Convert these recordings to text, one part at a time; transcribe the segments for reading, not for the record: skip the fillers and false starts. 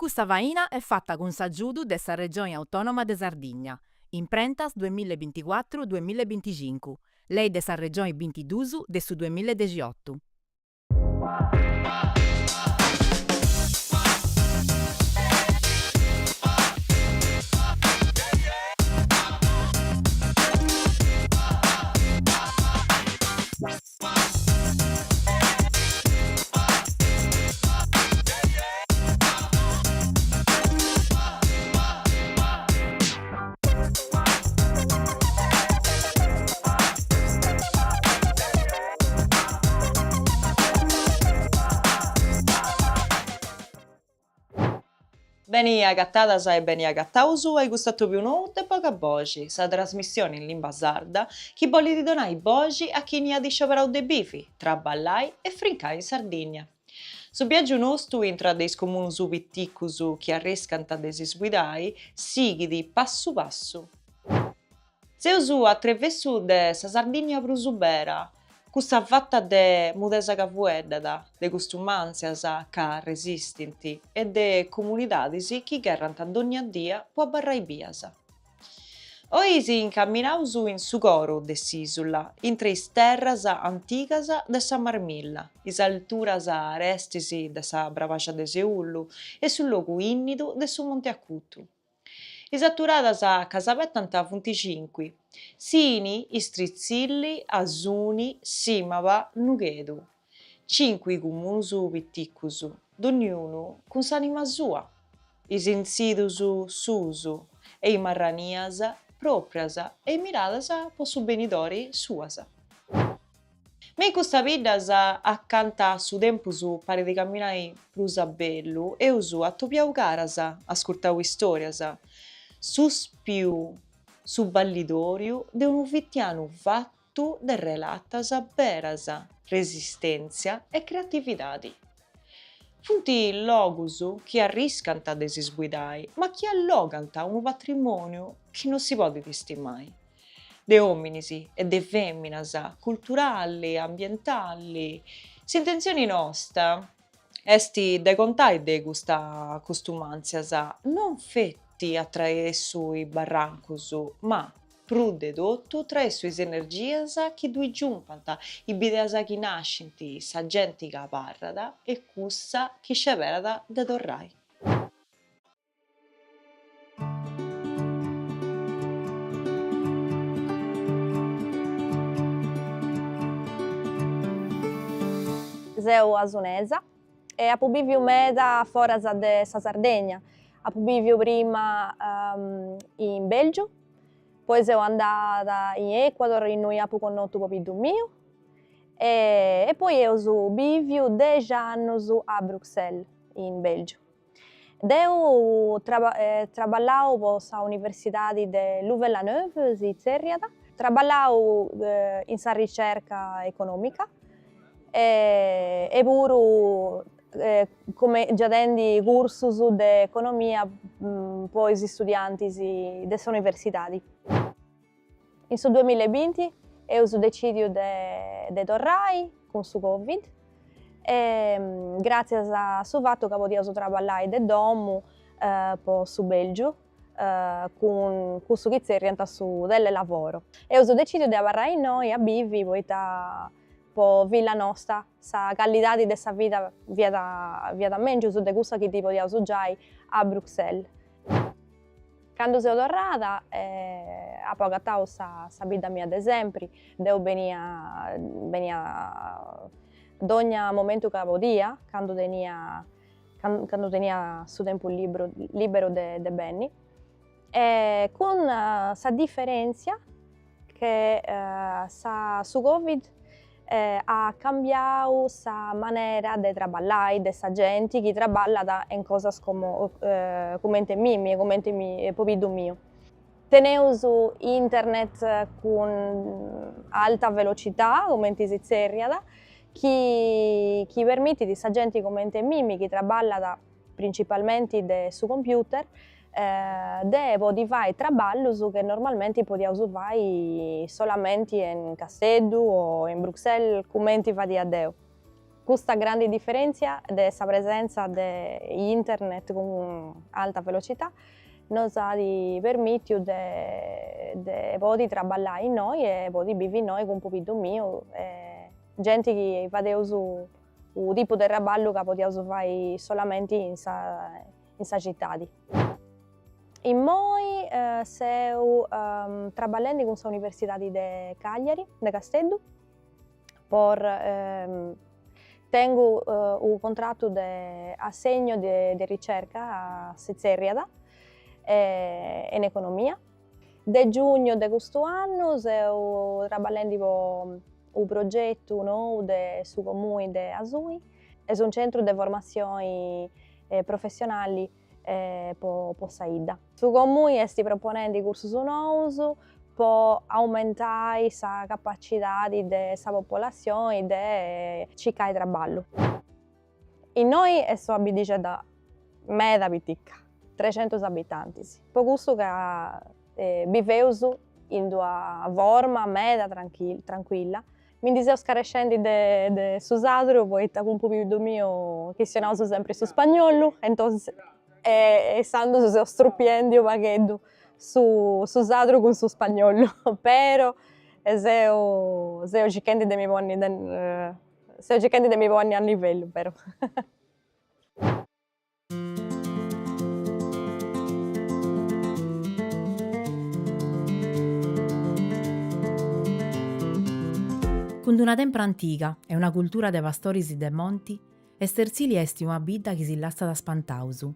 Custa faina est fata cun s'agiudu de sa Regioni Autònoma de Sardigna, Imprentas duemilla e binticuatru duemilla e binticincu, Lei de sa Regioni bintidus de su duemilla e dexiotu. Beni agatadas e beni agataus a custu atobiu nou de Boga Boxi, sa trasmissioni in limba sarda chi bolit donai boxi a chini at iscioberau de bivi, traballai e frincai in Sardigna. Su biàgiu nostu intra de is comunus piticus chi arriscant de si sbuidai sighit passu passu. Seus a trevessu de sa Sardigna prus bera, cussa fata de mudesa ca fueddat, de costumàntzias ca resistint e de comunidadis chi gherrant dònnia dia po abarrai bias. Oi si incamminaus in su coru de s'ìsula, intre is terras antigas de sa Marmilla, is alturas arestis de sa Brabaxa de Seullu e su logu ìnnidu de su Monte Acutu. Is aturadas ca s'abetant funt cinqui, Sini, Istritzilli, Asuni, Simaba, Nughedu. Cinqui comunus piticus, donniunu cun s'anima sua, is intzidus suus e is marranias pròprias e is miradas po su benidori suas. Me in custas biddas, acanta su tempus parit caminai prus a bellu, eus atobiau caras, ascurtau istòrias, suspiu su ballidòriu de unu fitianu fatu fatu de relatas beras, resistèntzia e creatividadi. Funt logus chi arriscant de si sbuidai, ma chi allogant unu patrimòniu chi non si podit stimai, de òminis e de fèminas, culturali, ambientali. S'intentzioni nosta est de contai de custas costumàntzias non feti a traessu is barrancus, ma Prus de totu traessu is energias chi ddui giumpant, is bideas chi nascint, sa genti ca abarrat e cussa chi sceberat de torrai. Seu asunesa e apu biviu meda foras de sa Sardegna, apu biviu prima in Belgiu, poi seu andada in Ecuador innui apu connotu pobiddu miu e poi eus biviu dexi annus a Bruxelles in Belgiu. Deu traballau po sa Universidadi de Louvain-la-Neuve, si zerriat, traballau in sa ricerca economica e puru giadendi cursus de economia po is istudiantis de s'universidadi. In su duamilla e binti eus decidiu de torrai cun su Covid e gratzias a su fatu ca podiaus traballai de domu po su Belgiu cun cussu chi zerriant su telelavoro. Eus decidiu de abarrai innoi a bivi poita po filla nosta sa callidadi de sa vida fiat fiat mengius de cussa chi ddi podiaus giai a Bruxelles. Candu seu torrada apu agatau sa sa bidda mia de sempri, deu benia benia dogna momentu ca podia, candu tenia candu tenia su tempus liberu liberu de de benni e cun sa diferentzia che sa su Covid at cambiau sa manera de traballai de sa genti chi traballat in cosas como cumenti mimi e cumenti pobiddu miu. Teneus internet cun alta velocità, cumenti si zerriat, chi chi permitit sa genti cumenti mimi chi traballat principalmenti de su computer, de podi fai traballus che normalmenti podiaus fai solamenti in Casteddu o in Bruxelles cumenti fadia deu. Custa grandi diferentzia de sa presenza de internet cun alta velocità nos at permitiu de de podi traballai innoi e podi bivi innoi cun pobiddu miu e genti chi fadeus u' tipu de traballu ca podiaus fai solamenti in sa in sa citadi. Immoi seu traballendi cun sa Universidadi de Cagliari, de Casteddu, por tengu unu contratu de assegno de ricerca, si zerriat, in economia. De giugno de custu annu seu traballendi po unu progetu nou de su Comuni de Asui, est unu centru de formatzioni professionali po po sa 'idda. Su Comuni est proponendi cursus nous po aumentai sa capacidadi de sa popolatzioni de circai traballu. Innoi est una biddixedda meda pitica, trexentus abitantis, po cussu ca biveus in d'una forma meda tranquilla Mi ndi seu scarescendi de de su sadru poita cun pobiddu miu chistionaus sempri su spagnolu e intonces e insandus seu strupiendi u' pagheddu su su sadru cun su spagnolu, però seu seu circhendi de mi ponni de seu circhendi de mi ponni a livellu però. Cun d'una tempra antiga e una cultura de pastoris de monti, Esterzili esti una bidda chi si lassat spantaus.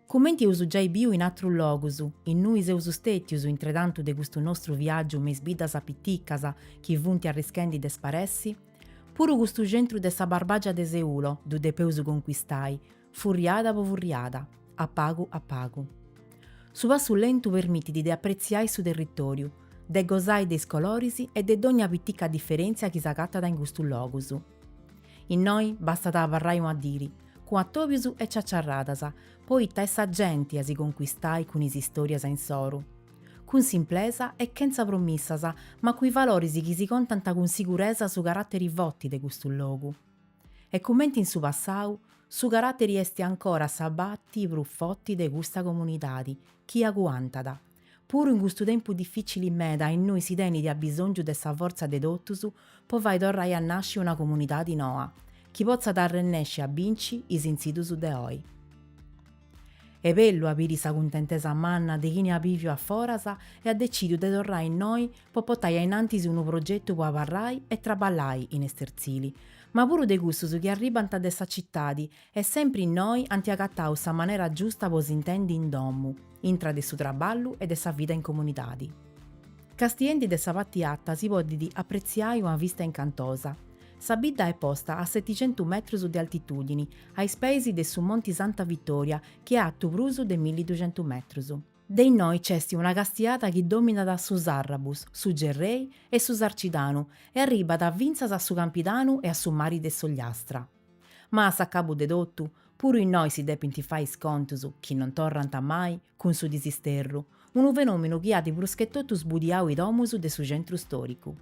Cumenti eus giai biu in atrus logus, innui seus stètius intretantu de custu nostru viàgiu me is biddas piticas chi funt arrischendi de sparessi, Puru custu centru de sa Barbàgia de Seulo ddu depeus conquistai, furriada po furriada, a pagu a pagu. Su passu lentu permitit de apretziai su territòriu, de gosai de is coloris e de dogna pitica diferèntzia chi s'agatat in custus logus. Innoi bastat a abarrai una diri, cun atòbius e ciaciarradas, poita est sa genti a si conquistai cun is istòrias insoru. Cun simplesa e chentza promissas, ma cun is valoris chi si contant cun siguresa su caràteri forti de custu logu. E cumenti in su passau, su caràteri est ancora sa parti prus forti de custa comunidadi, chi aguantat, puru in custu tempus dificili meda innui si tenit abisòngiu de sa fortza de totus po fai torrai a nasci una comunidadi noa, chi potzat arrennesci a binci is intzidus de oi. Est bellu a biri sa cuntentesa manna de chini at bìviu a foras e at decìdiu de torrai innoi po portai a in antis unu progetu po abarrai e traballai in Esterzili, ma puru de cussus chi arribant de sa citadi e sempri innoi ant agatau sa manera giusta po s'intendi in domu, intra de su traballu e de sa vida in comunidadi. Castiendi de sa parti arta si podit apretziai una vista incantosa. Sa bidda est posta a seticentu metrus de altitùdini, a is peis de su Monti Santa Vittoria chi est artu prus de milliduxentu metrus. De innoi nc'est una castiada chi dominat su Sarrabus, su Gerrei e su Sarcidanu e arribat fintzas a su Campidanu e a su mari de s'Ogliastra. Ma a s'acabu de totu, puru innoi si depint fai is contus, chi non torrant mai, cun su disisterru, unu fenomenu chi at pruschetotu sbudiau is domus de su centru storicu.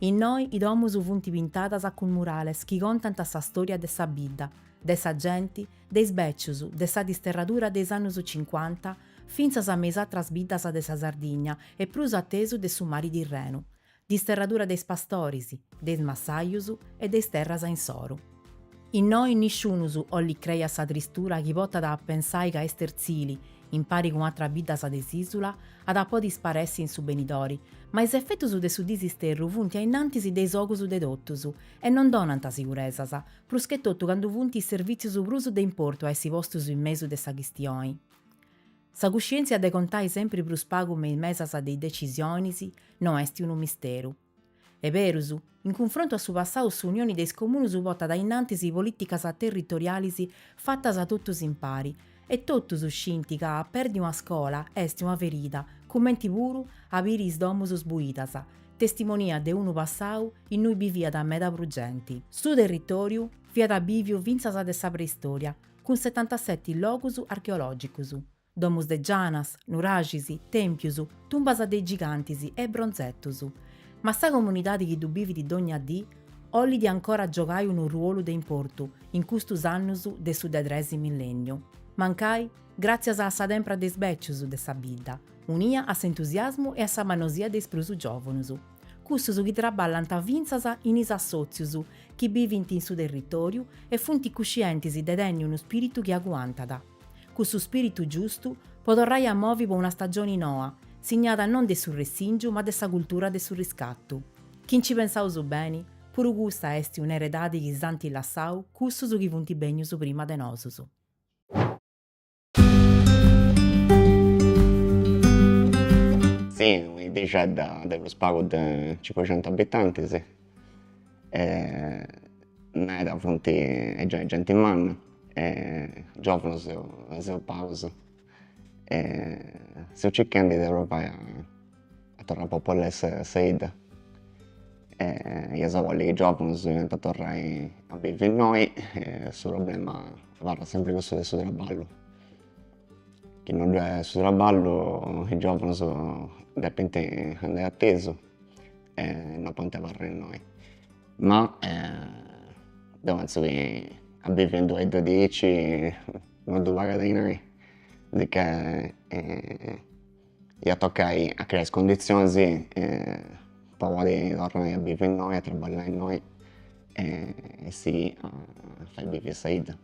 Innoi is domus funt pintadas cun murales chi contant sa storia de sa bidda, de sa genti, de is becius, de sa disterradura de is annus cincuanta, fintzas me is atras biddas de sa Sardigna e prus atesu de su mari Tirrenu, disterradura de is pastoris, de is massajus e de is terras insoru. Innoi nisciunus 'ollit crei a sa tristura chi portat a pensai ca Esterzili, impari cun atras biddas de s'isula, at a podi sparessi in su benidori, ma is efetus de su disisterru funt a innantis de is ogus de totus e non donant siguresas, pruschetotu candu funt is servìtzius prus de importu a essi postus in mesu de sa chistioni. Sa cuscièntzia de contai sempri prus pagu me is mesas de is decisionis no est unu misteru. Est berus, in cunfrontu a su passau s'Unioni de is Comunus portat a innantis polìticas territorialis fatas totus impari e totus scint ca a perdi una scola est una ferida, cumenti puru a biri is domus sbuidas, testimonia de unu passau innui biviat meda prus genti. Su territòriu fiat bìviu fintzas de sa preistòria, cun setantaseti logus archeològicus, domus de gianas, nuraxis, tèmpius, tumbas de is gigantis e bronzetus. Ma sa comunidadi chi ddu bivit dogna dì, 'ollit ancora giogai unu ruolu de importu in custus annus de su de tres millenniu. Mancai, gràtzias a sa tempra de is bècius de sa bidda, unia a s'entusiasmu e a sa manosia de is prus giòvunus, cussus chi traballant fintzas in is assòtzius chi bivint in su territòriu e funt cuscientis de tenni unu spìritu chi aguantat. Cussu spìritu giustu po torrai a movi po una stagioni noa, signada non de su ressìngiu ma de sa cultura de su riscatu. Chi nci pensaus beni, puru custa est un'eredadi chi s'ant lassau cussus chi funt bènnius prima de nosus. Si, una 'iddixedda de prus pagu de cincuxentu abitantis e meda funt giai genti manna e giovunus seus pagus e seus circhendi de provai a torrai a popolai sa 'idda e iaus a bolli chi is giovunus iant a torrai a bivi innoi e su problema abarrat sempri cussu de su traballu, chi non ddoi est su traballu is giovunus depint andai atesu e non podint abarrai innoi, ma deu pentzu chi a bivi in d'una 'idda diaici non ddu pagat dinai, sicchè iat tocai a creai is cunditzionis po podi torrai a bivi innoi, a traballai innoi e sighì a fai bivi sa 'idda.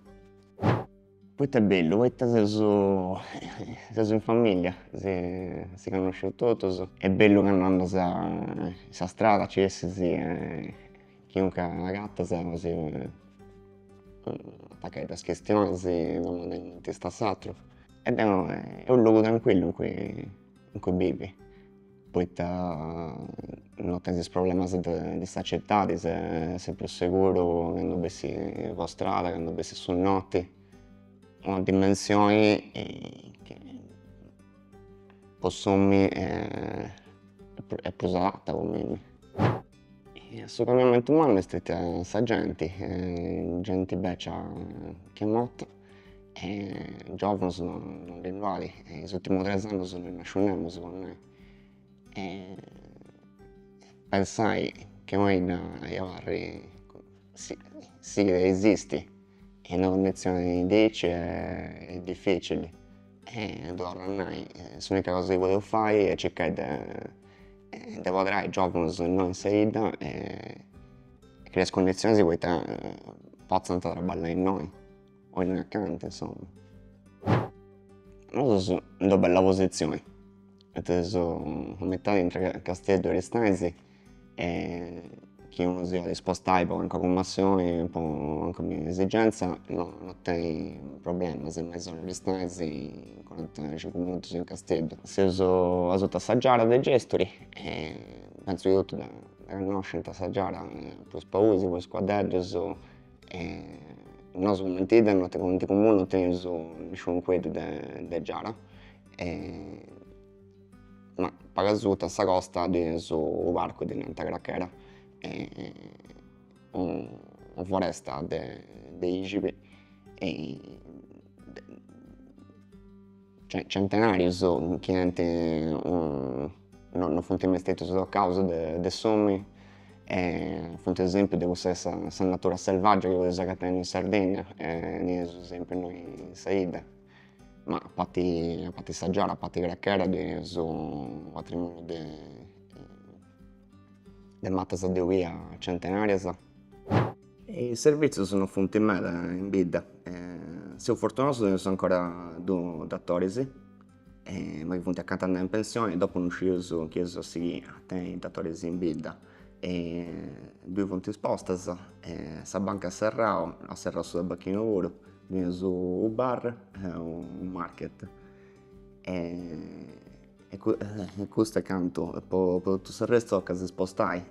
Poita est bellu, poita seus seus in familia, si si connosceus totus, est bellu candu andas in sa strada ci essis e chiunque agatas si atacai duas chistionis domandai cumenti istat s'aturu Ed est unu logu tranquillu in cui in cui bivi, poita no tenis is problemas de sa citadi, ses prus seguru candu bessis po strada, candu bessis su noti, una dimensioni chi po s'omini est prus adatta po mimmi. Su cambiamentu mannu est stetia sa genti, genti becia chi est morta e giovunus no ndi nd'at, is urtimus tres annus no est nasciu nemus po nai. E pensai chi una 'idda iat parri sighit a esisti in una cunditzioni diaici est dificili e ddu torru a nai, s'unica cosa chi podeus fai est circai de de poderai giovunus innoi in sa 'idda e creai is cunditzionis poita potzant traballai innoi o innoi acanta insoma. Nosu seus in d'una bella positzioni, poita seus a metadi intre Casteddu e Aristanis e chi unu si 'olit spostai po calincuna cummissioni, po calincuna esigenza no no tenit problemas, in mes'ora in Aristanis in corantacincu minutus in Casteddu. Seus asuta sa Giara de Gesturi e pentzu chi totus dda connoscint sa Giara, po is paulis, po is cuaddeddus e nosu cumenti 'idda, cumenti comunu no teneus nisciunu cueddu de Giara ma pagu asuta in sa costa ddu teneus u' parcu ddi nant Crachera e una foresta de ixibi e centenarius chi tenint no funt mai stetius tocaus de s'omini e funt esempiu de cussa sa natura selvaggia chi podeus agatai in Sardegna e ndi teneus esempiu innoi in sa 'idda Ma a parti a parti sa Giara, a parti Crachera teneus unu patrimoniu de de matas de olia centenarias. Is servitzius non funt meda in bidda, seus fortunaus teneus ancora dus datoris, ma chi funt acanta andai in pensioni, dopu non scieus chi eus a sighiri a tenni datoris in bidda. Ddoi funt is postas, sa banca at serrau, at serrau su tabacchinu puru, teneus u' bar e u' market e custu est cantu, po totu s'arrestu tocat a si spostai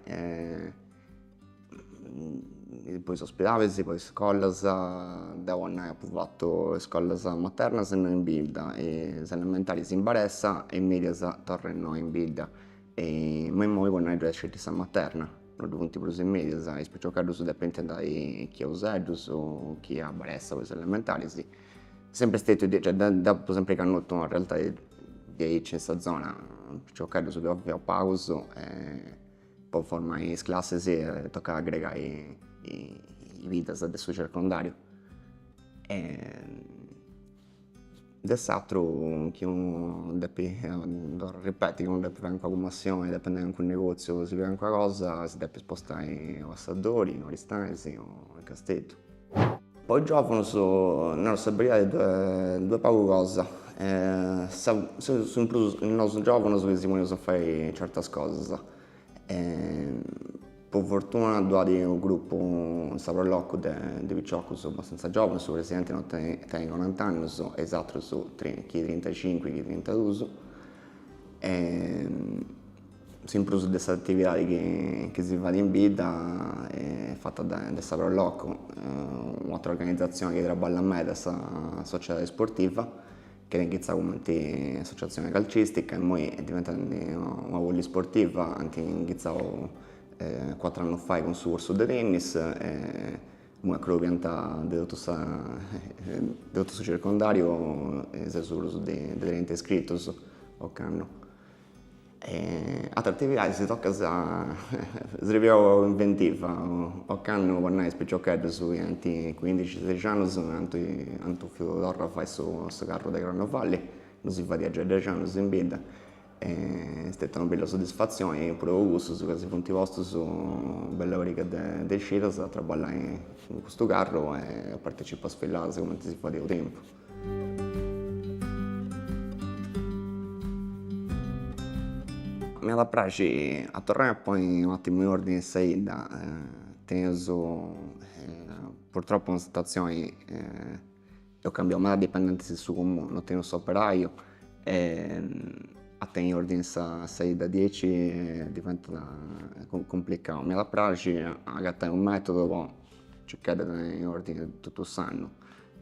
po is ospidalis, po is iscolas, deu po nai apu fatu is iscolas maternas innoi in bidda, is elementaris in Baressa e is medias torra innoi in bidda E immoi immoi po nai ddoi est sceti sa materna, no ddu funt prus is medias, is piciocheddus depint andai chi a Useddus, chi a Baressa po is elementaris. Sempri stetiu diaici, cioè deu apu sempri connotu una realtadi diaici in sa zona, piciocheddus fiaus pagus e. Po formai is classis tocat a aggregai is biddas de su circondariu. De s'aturu chi unu depit, torru a ripeti, chi unu depit fai calincuna cummissioni, depit andai in calincunu negoziu, si calincuna cosa si depit spostai o a Seddori, o a Aristanis o in Casteddu. Po is giovunus, naru sa beridadi, ddoi est pagu cosa, seus in prus nosu giovunus chi si poneus a fai certas cosas Po fortuna ddu at unu grupu in sa Pro Loco de de piciocus abbastanza giovunus, su presidenti no tenit corant'annus e is atrus chi trintacincu chi trintadus e s'in prus de s'atividadi chi chi si fait in bidda est fata de sa Pro Loco, u'atera organizatzioni chi traballat meda est sa sociedadi sportiva chi at inghitzau cumenti associatzioni calcistica e immoi est diventada una polisportiva, ant inghitzau cuatr'annus fait cun su cursu de tennis e immoi acrobiant de totu sa de totu su circondariu seus prus de trinta iscritus ocannu. Atras atividadis tocat a essi pagu inventiva, ocannu po nai is piciocheddus chi ant cuindixi seixi annus ant ant 'ofiu torra fai su su carru de carnovali, non si fadiat giai dexi annus in bidda e est stetia una bella soddisfatzioni puru po cussus ca si funt postus una bella pariga de cidas a traballai in custu carru e a partecipai a sfiladas cumenti si fadiat unu tempus. M'iat a praxi a torrai a ponni u' atimu in ordini sa 'idda, teneus purtroppo una situazioni, eus cambiau meda dipendentis de su comunu, non teneus s'operaiu e a tenni in ordini sa 'idda diaici diventat cumplicau, m'iat a praxi a agatai u' metodu po circai de tenni in ordini totu s'annu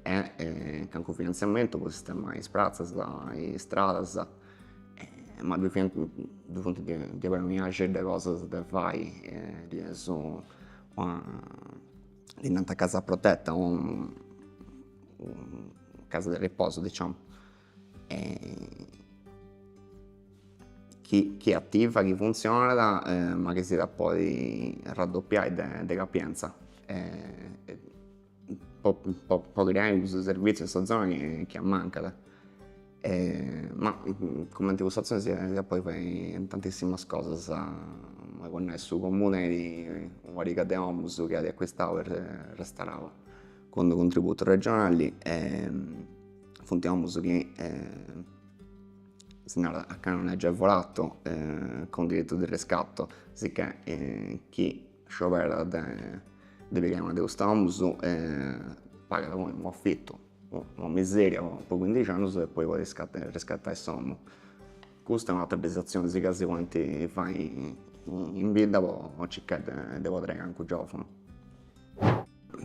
e calincunu finantziamentu po sistemai is pratzas, is stradas, ma ddoi fiant, ddoi funt diaveras una 'axedda 'e cosas de fai, teneus una, ddi nant casa protetta, casa de riposo diciamo chi chi est attiva, chi funtzionat, ma chi si iat a podi raddoppiai de capienza po po creai cussu servitziu in sa zona chi chi ammancat ma cumenti custa atzioni si iat a podi fai tantissimas cosas, po nai su comunu tenit una pariga de domus chi at acquistau e restaurau cun d'unu contributu regionali e funt domus chi si narat a canone agevolato con diritto di riscatto, sicchè chi scioberat de de pigai una de custas domus pagat poi u' affitu, una miseria po cuindixi annus e poi podit riscatai sa domu. Custa est un'atera de is atzionis ca si podint fai in bidda po circai de podi atrrai calincunu giovunu.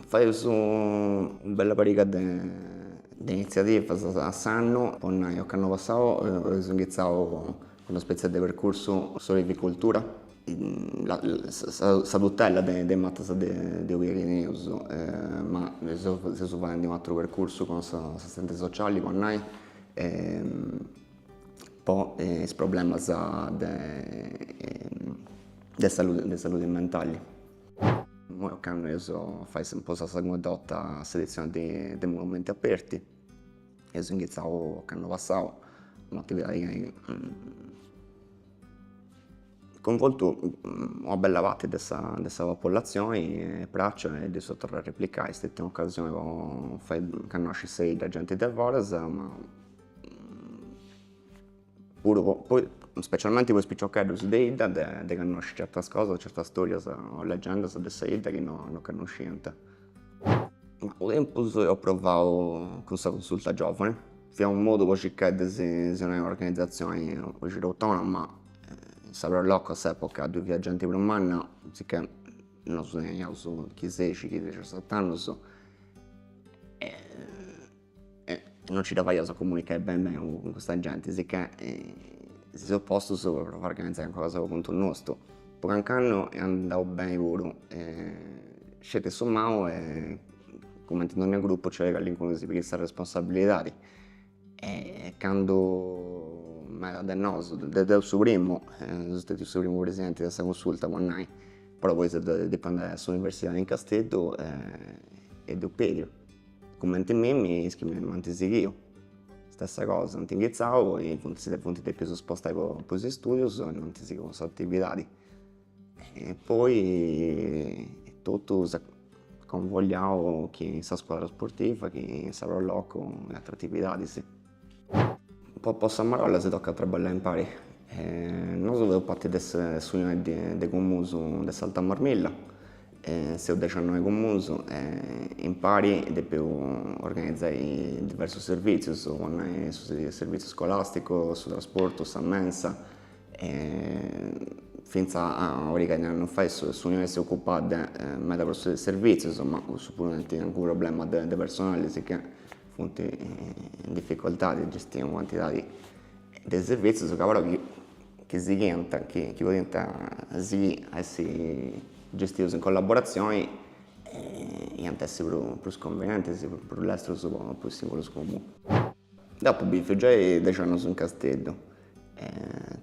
Faeus una bella pariga de initziativas a s'annu, po nai ocannu passau eus inghitzau una spètzia de percursu s'olivicoltura, sa tutela de is matas de olia chi teneus, ma seus fadendi u' ateru percursu cun s'assistenti sociali po nai, po is problemas de saludi de mentali. Immoi ocannu eus a fai po sa segunda 'orta s'edizioni de de Monumenti Aperti, eus inghitzau ocannu passau, un'atividadi chi at coinvoltu una bella parti de sa de sa popolatzioni est praxia e dd'eus a torrai a replicai, est stetia un'ocasioni po fai connosci sa 'idda a genti de foras ma Puru po poi specialmenti po is piciocheddus de 'idda de de connosci certas cosas, certas storias o legendas de sa 'idda chi no no connosciant. Ma u' tempus eus provau cun sa consulta giovani, fiat unu modu po circai de si si 'onai un'organizatzioni u' pagheddu autonoma, in sa Pro Loco a s'epoca ddoi fiat genti prus manna, sicchè nosu teniaus chi seixi chi dexiaset'annus E non nci dda faiaus a comunicai beni beni cun custa genti, sicchè si seus postus po provai a organizai calincuna cosa po contu nostu. Po calincunu annu est andau beni puru, sceti su mau est cumenti in dogna gruppu nc'est calincunu chi si pighit sa responsabilidadi e candu. Meda de nosu, de deu su primu, seu stetiu su primu presidenti de sa consulta po nai, però poi seu dipendiu de s'universidadi in Casteddu e ddu pediu, cumenti mimmi is chi m'ant sighiu, stessa cosa, ant inghitzau poi funt si funt depius spostai po is istudius e no ant sighiu s'atividadi E poi totu s'est convogliau chi in sa scuadra sportiva, chi in sa Pro Loco e ateras atividadis. Po po sa marolla si tocat a traballai impari, nosu feus parti de s'unioni de comunus de s'Alta Marmilla, seus dexianoi comunus e impari depeus organizai diversus servitzius, po nai su servitziu scolasticu, su trasportu, sa mensa Fintzas a una pariga de annus fait s'Unioni s'est ocupada de meda prus servìtzius, ma cussu puru tenint calincunu problema de personali, sicchè funt in dificoltadi a gestiri una quantidadi de servìtzius ca però chi sighiant, chi podiant sighiri a essi gestius in collaboratzioni iant essi prus convenientis, prus lestrus po is singulus comunus. Deu apu biviu giai dexi annus in Casteddu,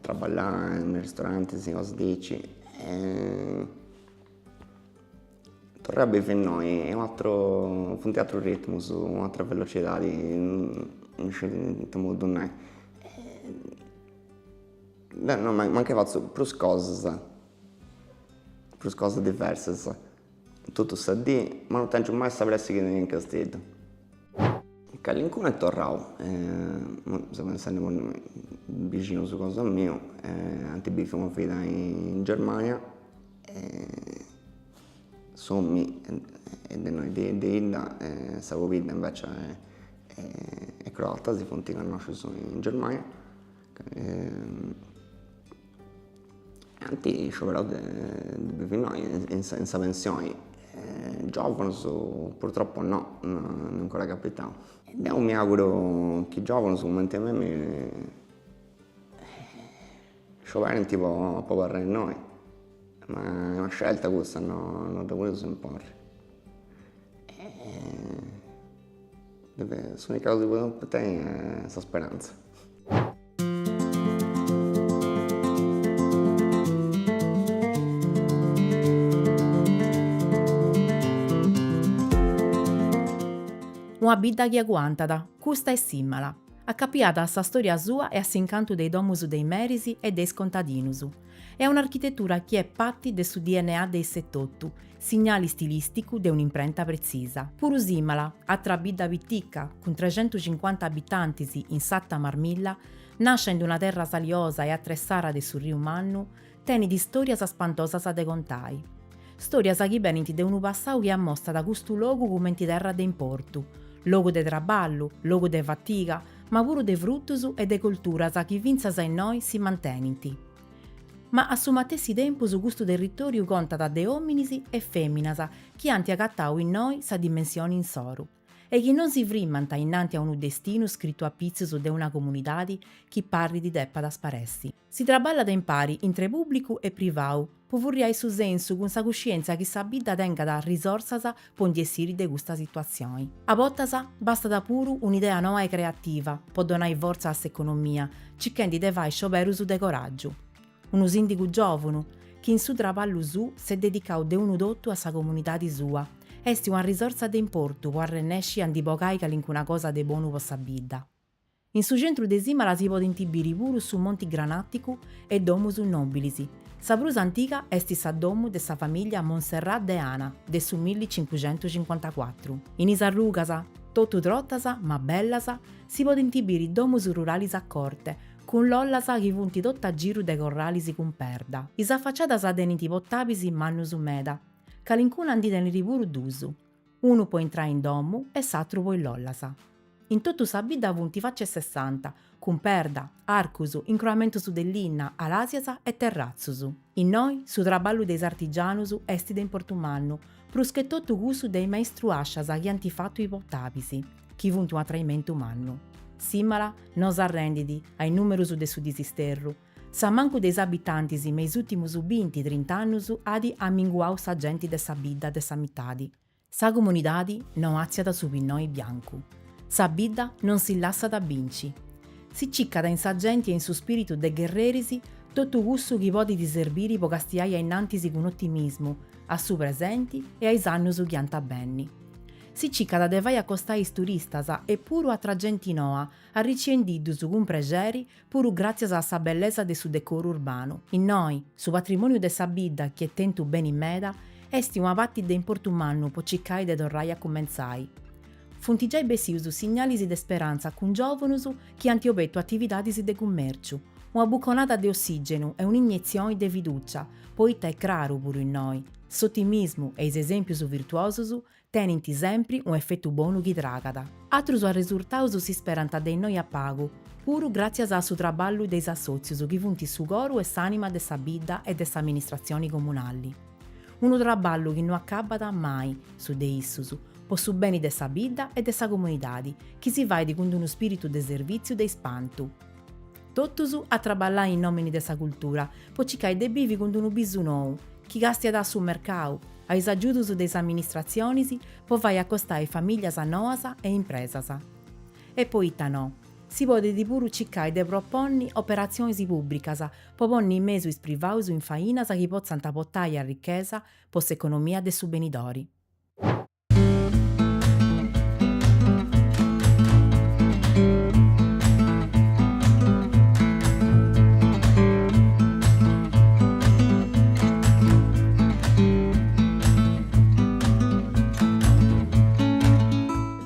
traballà in ristorantis, cosas diaici, torrai a bivi innoi est u'ateru, funt aterus ritmus, u'atera velocidadi, non sciu ita modu ddu nai. Deu no, mancai fatzu prus cosas, prus cosas diversas totu sa dì, ma non tengiu mai sa pressi chi tenia in Casteddu. Calincunu est torrau, seu pensendi po bixinus cosa miu, ant biviu una vida in Germania e s'omini est de innoi de 'idda e sa pobidda invecias est croata, si funt connoscius in Germania Ant scioberau de bivi innoi in sa pensioni, giòvunus purtroppo no, no est ancora capitau. Deu mi auguru chi giòvunus cumenti a mei scioberint po abarrai innoi, ma est una scelta cussa, no dda podeus imporri. S'unica cosa chi podeus tenni est sa speranza. Una bidda chi aguantat, custa est Sìmala, acapiada a sa stòria sua e a s'incantu de is domus de is meris e de is contadinus, e a un'architetura chi est parti de su dna de issa etotu, signali stilìsticu de un'imprenta pretzisa. Puru Sìmala, atra bidda pitica, cun trexentucincuanta abitantis in s'Arta Marmilla, nàscia in una terra saliosa e atressara de su Riu Mannu, tenit stòrias spantosas de contai. Stòrias chi benint de unu passau chi ammostat custu logu cumenti terra de importu, logu de traballu, logu de fatiga, ma puru de frutus e de colturas chi fintzas a innoi si mantenint. Ma a su matessi tempus custu territòriu contat de òminis e fèminas chi ant agatau innoi sa dimensioni insoru e chi non si frimmant innanti a unu destinu scritu a pitzus de una comunidadi chi parrit depat sparessi. Si traballat impari intre pùblicu e privau po furriai su sensu cun sa cuscièntzia chi sa bidda tengat risorsas po ndi essiri de custa situatzioni. A bortas bastat puru un'idea noa e creativa po donai fortza a s'economia, circhendi de fai scioberus de coràgiu. Unu sìndigu giòvunu, chi in su traballu suu s'est dedicau de unu totu a sa comunidadi sua, est una risorsa de importu po arrennesci a ndi bogai calincuna cosa de bonu po sa bidda. In su centru de Sìmala si podint biri puru su Monti Granàticu e domus nòbilis. Sa prus antiga est sa domu de sa famìllia Monserrat de Ana, de su millicincuxentucincuantacuatru. In is arrugas, totu trotas ma bellas, si podint biri domus ruralis a corte, cun lollas chi funt totu a giru de corralis cun perda. Is afaciadas tenint portabis mannus meda. Calincuna ndi tenit puru dus. Unu po intrai in domu e s'atru po is lollas. In totu sa bidda funt faci 'e sessanta, cun perda, arcus, incroamentus de linna, alasias e terratzus. Innoi su traballu de is artigianus est de importu mannu, prus che totu cussu de is maistruascias chi ant fatu is portabis, chi funt un'atraimentu mannu. Sìmala no s'arrendit a is nùmerus de su disisterru, S'ammancu de is abitantis me is ùrtimus binti, trint'annus at amminguau sa genti de sa bidda de sa mitadi. Sa comunidadi no atziat su pinnoi biancu. Sa bidda non si lassat binci. Si cicat in sa genti e in su spiritu de gherreris totu cussu chi podit serbiri po castiai a innantis cun otimismu a su presenti e a is annus chi ant a benni. Si cicat de fai acostai is turistas e puru atra genti noa, arriciendiddus cun prexeri puru gràtzias a sa bellesa de su decoru urbanu. Innoi, su patrimòniu de sa bidda, chi est tentu beni meda, est una parti de importu mannu po circai de torrai a cumentzai. Funt giai bessius signalis de sperantza cun giòvunus chi ant obertu atividadis de cummèrciu, una buconada de ossìgenu e un'inietzioni de fidùcia, poita est craru puru innoi, s'otimismu e is esèmpius virtuosus tenint sempri unu efetu bonu chi tragat. Atrus arresurtaus si sperant de innoi a pagu, puru gràtzias a su traballu de is assòtzius chi funt su coru e s'ànima de sa bidda e de s'amministratzioni comunali. Unu traballu chi no acabat mai, su de issus, po su beni de sa bidda e de sa comunidadi, chi si fait cun unu spìritu de servìtziu de ispantu. Totus a traballai in nòmini de sa cultura, po circai de bivi cun unu bisu nou, chi càstiat a su mercau, a is agiudus de is amministratzionis po fai acostai famìllias noas e impresas. E poita no? Si podit puru circai de proponni operatzionis pùbricas po ponni in mesu is privaus in fainas chi potzant portai arrichesa po s'economia de su benidori.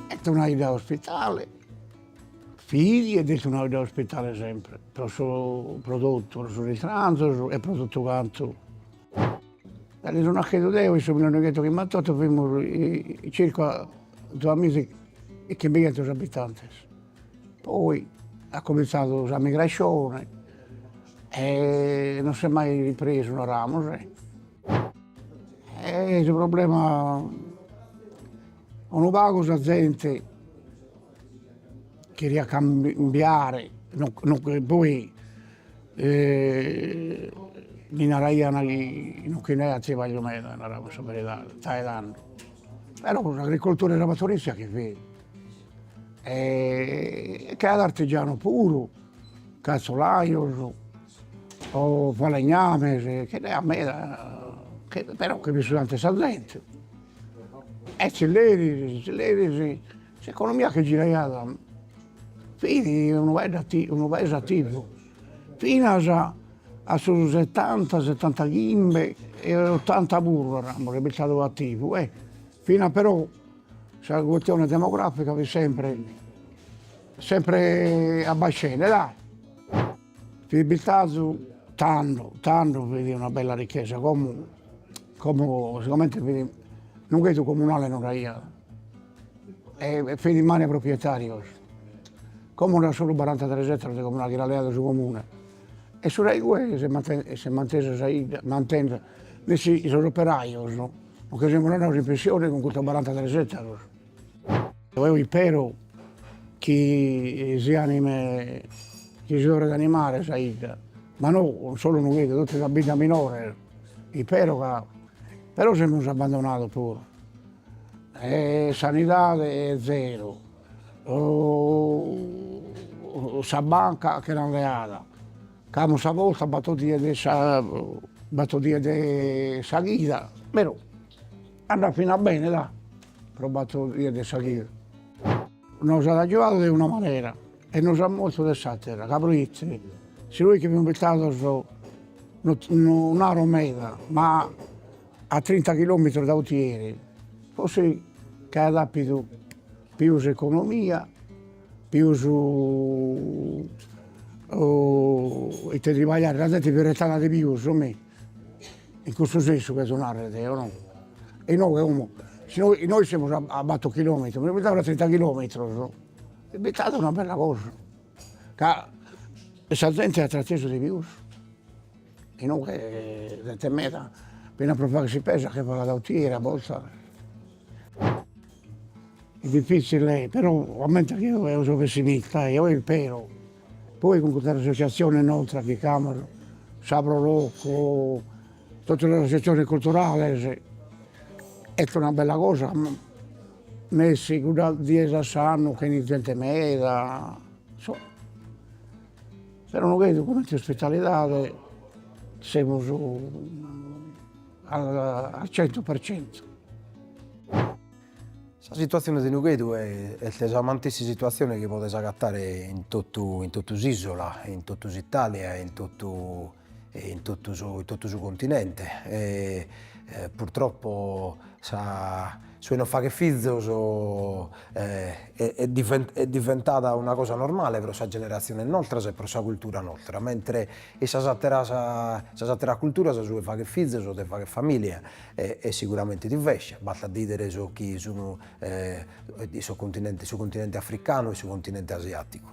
Est una 'idda ospitale, fit ed est una 'idda ospitale sempre, pro su pro totu, pro sos istranzos e pro totu cantu. Cando so naschidu deo in su millenoighentochimbantotto fimus circa duamiza e chimbighentos abitantes, poi at cominzadu sa migrascione e non s'est mai ripresu naramus e su problema unu pagu sa zente cheriat cambiare, no no poi mi naraian chi non che nd'aiat tribagliu meda, naramus sa beridade, dae tando, però s'agricoltura e sa pastorizia che fit e ch'aiat artigianos puru, cazzolaios o falegnames, che nd'aiat meda, però che fit su tantu 'e sa zente e tzilleris, tzilleris S'economia che giraiat fit unu paesu unu paesu attivu, finas a su setanta, setantachimbe e otanta puru naramus est bistadu attivu e finas però sa questione demografica fit sempre sempre abbascende dai. Fit bistadu tando, tando fit una bella richesa, como como sigomente fit Nughedu comunale non nd'aiat e fit in manu 'e proprietarios, como nd'at solu barantatres ettaros de comunale chi l'at leadu su comune e su de igue s'est mantesa sa 'idda, mantesa, nessi sos operaios non che semus andados in pensione cun custos barantatres ettaros. Eo ispero chi si animet, chi si torret a animare sa 'idda, ma no solu Nughedu, totu sas biddas minores, ispero ca, però semus abbandonados puru, e sanidade zero, sa banca che l'an leada, ca amus sa posta battor dies de sa battor dies de sa chida, però andat finas bene dà pro battor dies de sa chida. Nos at agiuadu de una manera e nos at mortu de s'atera, ca proite si nois che fimus bistados no naro meda, ma a trinta chilometros da Utieri, forsis ch'aiat apidu pius economia, pius ite tribagliare, sa zente fit restada de pius, mi in cussu sensu cherzo narrer deo no, e inoghe como si nois semus a battor chilometros, fimus bistados a trinta chilometros, fit bistada una bella cosa, ca sa zente at trattesu de pius Inoghe zente meda, finas pro fagher s'ispesa che falat a Utieri a bortas. Est diffitzile, però ammenta chi eo so pessimista, eo ispero, poi cun custas associaziones nostras chi ch'amus, sa Pro Loco, totu sas associaziones culturales, est una bella cosa, nessi cuddas dies a s'annu ch'enit zente meda, insomma. Però Nughedu comente ospitalidade semus al 100%. Sa situatzione de Nughedu est sa mantessi situatzione chi podes agatare in totu in totu s'isola, in totu s'Italia e in totu in totu su in totu su continente e purtroppo sa su 'e non fagher fizos est diventada una cosa normale pro sa generatzione nostras e pro sa cultura nostra, mentre in sas ateras sas ateras culturas su 'e fagher fizos o de fagher familia est siguramente divescia, bastat de 'idere su chi sun in su continente su continente africanu e su continente asiaticu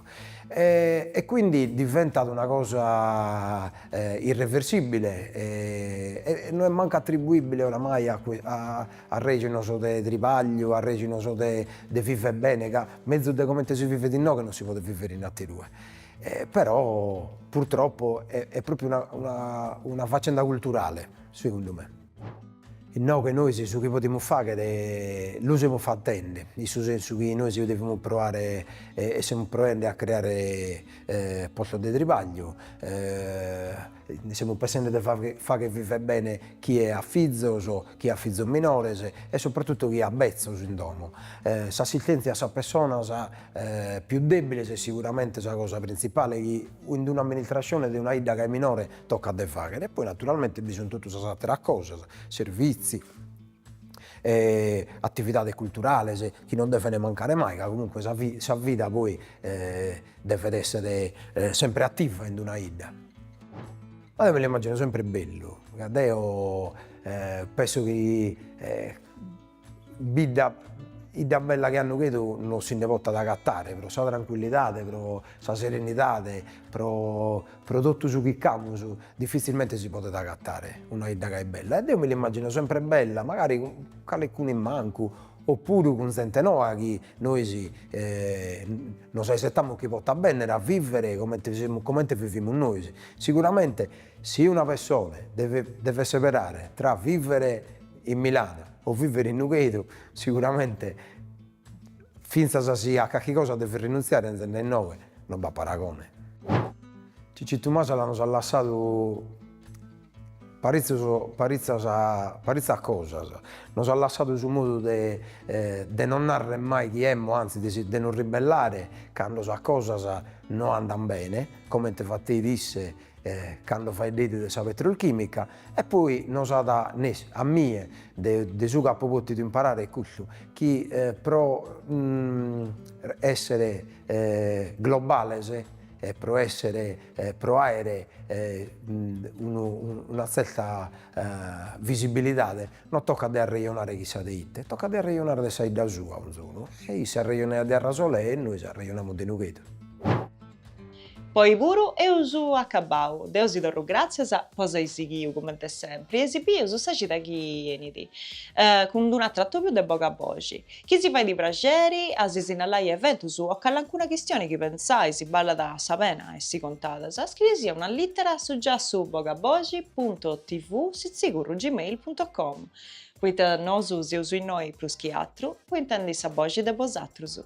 e quindi diventat una cosa irreversibile e no est mancu attribuibile oramai a a arrejonos de tribagliu, arrejonos de de viver bene, ca mezus de comente si vivet inoghe non si podet vivere in aterue. Però purtroppo est propriu una una una faccenda culturale, segundu me. Inoghe nois su chi podimus fagher lu semus fatende, in su sensu chi nois devimus proare e semus proende a creare postos de tribagliu, semus pensende de fagher viver bene chie at fizos, chie at fizos minores e soprattutto chie at betzos in domo. S'assistèntzia a sas pessonas pius dèbiles est siguramente sa cosa printzipale chi in un'amministrascione de una 'idda gai minore tocat de fagher e poi naturalmente bi sun totu sas ateras cosas, servizi, atividades culturales chi non devent mancare mai ca comunque sa sa vida poi devet essere sempre attiva in una 'idda. Ma deo mi l'immagino sempre bellu, ca deo penso chi bidda 'idda bella che a Nughedu non si nde potat agatare pro sa trancuillidade, pro sa serenidade, pro pro totu su chi ch'amus difitzilmente si podet agatare una 'idda gai bella e deo mi l'immagino sempre bella, magari cun calicunu in mancu opuru cun zente noa chi nois nos aisetamus chi potat bennere a vivere comente semus comente vivimus nois. Siguramente si una pessone devet devet seberare tra vivere in Milano o vivere in Nughedu siguramente fintzas si a carchi cosa devet rinuntziare 'enzende a inoghe non b'at paragone. Cicitu Masala nos at lassadu paritzos paritzas paritzas cosas, nos at lassadu su modu de de non narrer mai chi emmo, anzi de si de nos ribellare cando sas cosas no andan bene, comente fateit isse cando faeddeit de sa petrolchimica, e poi nos at nessi a mie de de su chi apo potidu imparare est cussu, chi pro essere globales e pro essere pro aere unu una tzerta visibilidade non tocat de arrejonare chissà de ite, tocat de arrejonare de sa 'idda sua 'onzunu, e isse arrejonaiat de Arasolè e nois arrejonamus de Nughedu. Po oi puru eus acabau, deu si torru gràtzias po s'ai sighiu cumenti sempri e si bieus sa cida chi 'enit cun d'un'atru atobiu de Boga Boxi. Chi si fait praxeri a si sinnalai eventus o calancuna chistioni chi pentzais ballat sa pena essi contadas, scrieisì una lìtera a su giassu bogaboxi punto tv sitzigurru gmail punto com, poita nosu seus innoi prus chi atru po intendi sa boxi de bosatrus.